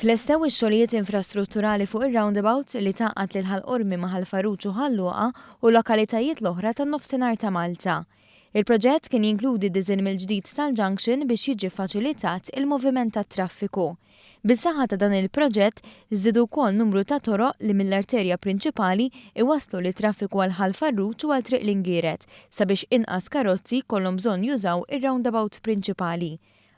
Tlestew ix-xogħlijiet infrastrutturali fuq ir-roundabout li tgħaqqad lil Ħal Qormi ma' Ħal Farruġ u Ħal Luqa u l-lokalitajiet l-oħra tan-Nofsinhar ta' Malta. Il-proġett kien jinkludi diżinn mill-ġdid tal-junction biex jiġi ffaċilitat il-moviment tat-traffiku. Bis-saħħa ta' dan il-proġett, żdiedu wkoll numru ta' toroq li mill-arterja prinċipali iwasslu lit-traffiku għal Ħal Farruġ u għal Triq l-Ingieret sabiex inqas karozzi jkollhom bżonn jużaw ir-roundabout prinċipali.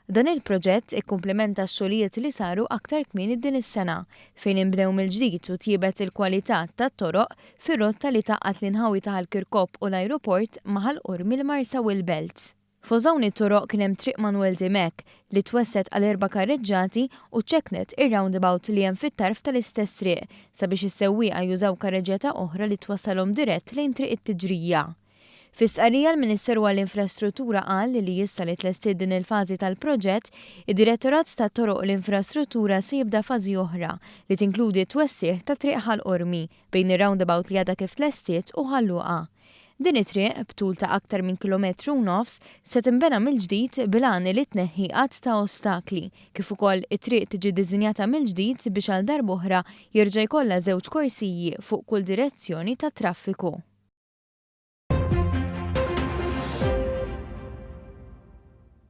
Dan il-proġett ikkumplimenta x-xogħlijiet li saru aktar kmieni din is-sena, fejn inbnew mill-ġdid u tjiebet il-kwalità tat-toroq fir-rotta li tgħaqqad l-inħawi ta' Ħal Kirkop u l-ajruport ma' Ħal Qormi l-Marsa u l-Belt. Fost dawn it-toroq kien hemm Triq Manuel Dimech, li twessgħet għal erba' karreġġati u ċekknet ir-roundabout li hemm fit-tarf tal-istess triq sabiex is-sewwieqa jużaw karreġġjata oħra li twassalhom dirett lejn Triq it-Tiġrija. Fi stqarrija l-Ministeru għall-Infrastruttura qal li issa li tlestiet din il-fażi tal-proġett, id-Direttorat tat-Toroq u l-Infrastruttura se jibda fażi oħra li tinkludi t-twessigħ ta' Triq Ħal Qormi bejn ir-roundabout li għadha kif tlestiet u Ħal Luqa. Din it-triq, b'tul ta' aktar minn kilometru u nofs, se tinbena mill-ġdid bil-għan li tneħħi għadd ta' ostakli, kif ukoll it-triq tiġi ddisinjata mill-ġdid biex għal darb'oħra jerġa' jkollha żewġ korsiji fuq kull direzzjoni tat-traffiku.